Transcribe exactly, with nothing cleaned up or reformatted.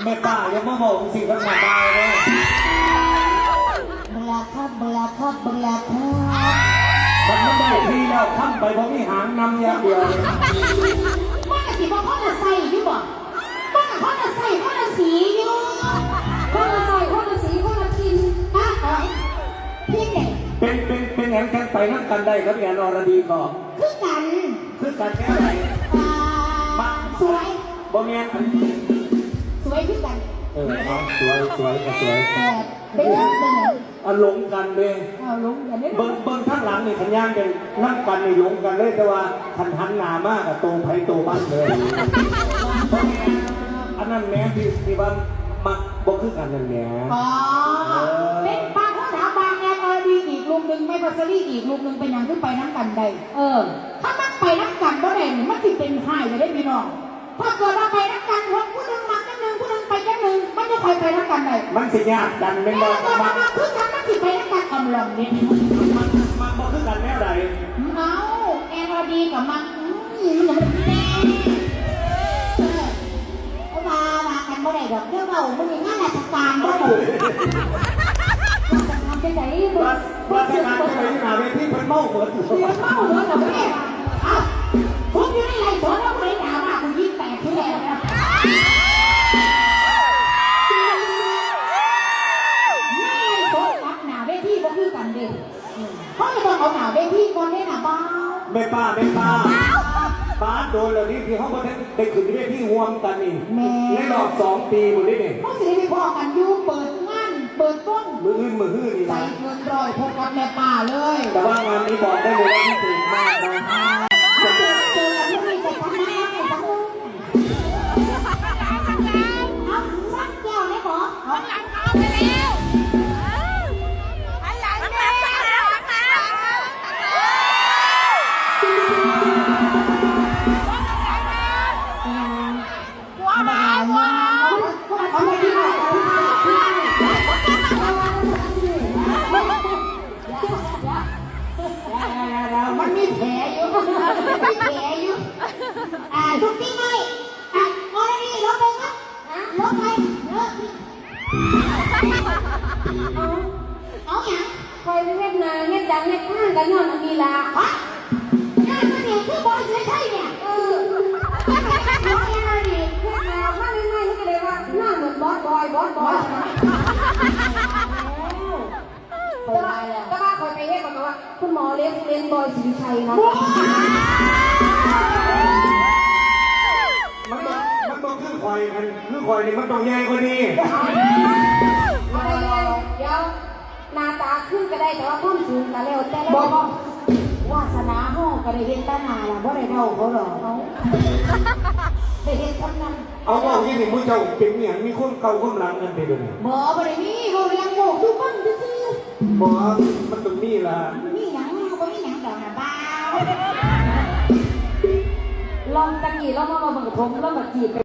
แม่ป้าอย่ามาบอกสิครับหน้าตายเลย เบิ่งแลครับ เบิ่งแลครับ เบิ่งแลครับ มันไม่ได้ที่แล้ว ค้ำไปบ่มีหางนำอย่างเดียว มันก็สิบ่คนละไส้อยู่บ่ มันก็คนละไส้คนละสีอยู่ คนละไส้คนละสีคนละกลิ่น อ่ะ เอ้า เพียงไง เป็น เป็น เป็นหยังจังไปนำกันได้ครับ แอนอรดีก็ คือกัน คือกันแนวใด อ่า มา สวย บ่แม่น สวยคือกัน เออ เอา สวย สวยก็สวย เออ เป็นหยัง เป็นหยัง อ่ะ หลงกันเด้ เอาหลงกันเด้ เบิ่ง เบิ่งทางหลังนี่ คันย่างกันนำกันนี่หลงกันเลย แต่ว่าคันหันหน้ามาก็โตไผโตมันเลย บ่แม่น อันนั้นแหมที่ ที่ว่ามักบ่คือกันนั่นแหม อ๋อ เออ เป็นปลาข้าวหนามบางแอนอรดีอีกลูกหนึ่ง ไม่พัสลีอีกลูกหนึ่ง เป็นหยังคือไปนำกันได้ เออ ถ้ามันไปนำกันบ่ได้นี่ มันสิเป็นไห้จะได้พี่น้อง ถ้าเกิดว่าไปนำกัน พวกผู้หนึ่งมักจังหนึ่ง ผู้หนึ่งไปจังหนึ่ง มันจะค่อยไปนำกันได้ มันสิยากกันแม่นบ่ แต่ถ้าเกิดว่ามักคือกัน มันสิไปนำกันกำลังเนี่ย มัน มันบ่คือกันแนวใด เอา แอนอรดีกับมัก อืม มันจะเป็นแน่ เออ เพราะว่าว่ากันบ่ได้ดอก เดี๋ยวเว้ามื้อนี้งานราชการเด้อ ว่าจะทำจังใด๋ ว่า ราชการจะไปหาเวทีเพิ่นเมาเบิด เพิ่นเมาเบิดแล้วแม่ เอ้า ผมอยู่ในไลฟ์สดแล้วผู้ใดด่าว่ากูยิงแตกที่แรกนะ ในไลฟ์สดกับหน้าเวทีบ่คือกันเด้ เขาจะต้องเอาหน้าเวทีก่อนเด้หน้าบ้าว แม่ป้า แม่ป้า ป้าโดนแล้วนี่ที่เขาบ่ได้ ได้ขึ้นเวทีร่วมกันนี่ แม่ ในรอบสองปีหมดนี่นี่ เขาสิได้ไปพ้อกันอยู่เปิดงาน เปิดวง มื้ออื่นมื้อฮื้อนี่ ใจ ล่ะ เกินร้อย พบกับแม่ป้าเลย แต่ว่างานนี้บอกได้เลยว่าพิเศษมากนะ เจอกันที่นี่จะทำไมทำไมเอาสักแก้วได้บ่เอาหลังเอาไปแล้วหันหลังเด้ หัวหายหัวหาย มันมีแผลอยู่ มันมีแผลอยู่ อ่า ทุกที่ไม่ อ่ะ เอาเลยนี่ ลบไปครับ ลบไป เลิก เอา เอาหยัง คอยไปเฮ็ดนาเฮ็ดดังเฮ็ดทางก็ย้อนอันนี้ล่ะ ฮะ งานมันเองคือบ่ได้ใช้เนี่ย เออ เอาแอนอรดี เฮ็ดนามาใหม่ๆ นี่ก็เลยว่าหน้าเหมือนบอสบอย บอสบอย แต่ว่า แต่ว่าคอยไปเฮ็ด มันก็ว่า คุณหมอเล็กเล่นบอยสิริชัยนะ มันต้อง มันต้องคือข่อย อันคือข่อยนี่มันต้องใหญ่กว่านี้ อะไรเลย เดี๋ยว หน้าตาคือก็ได้ แต่ว่าความสูงก็แล้วแต่ละ บ่ บ่ วาสนาเฮาก็ได้เห็นแต่หน้าล่ะ บ่ได้เดาเขาดอก เอา ได้เห็นเท่านั้น เอาเว้าอยู่นี่ หมู่เจ้าเป็นอิหยัง มีความเก่าความหลังกันไปเดี๋ยวนี้ บ่ บ่ได้มี เว้าเรื่องโลกสู่ฟังซื่อๆ บ่ มันต้องมีล่ะ มีหยัง บ่มีหยังดอกนะบ่าว ลองตะกี้ลองมาเบิ่งผม ลองมาจีบ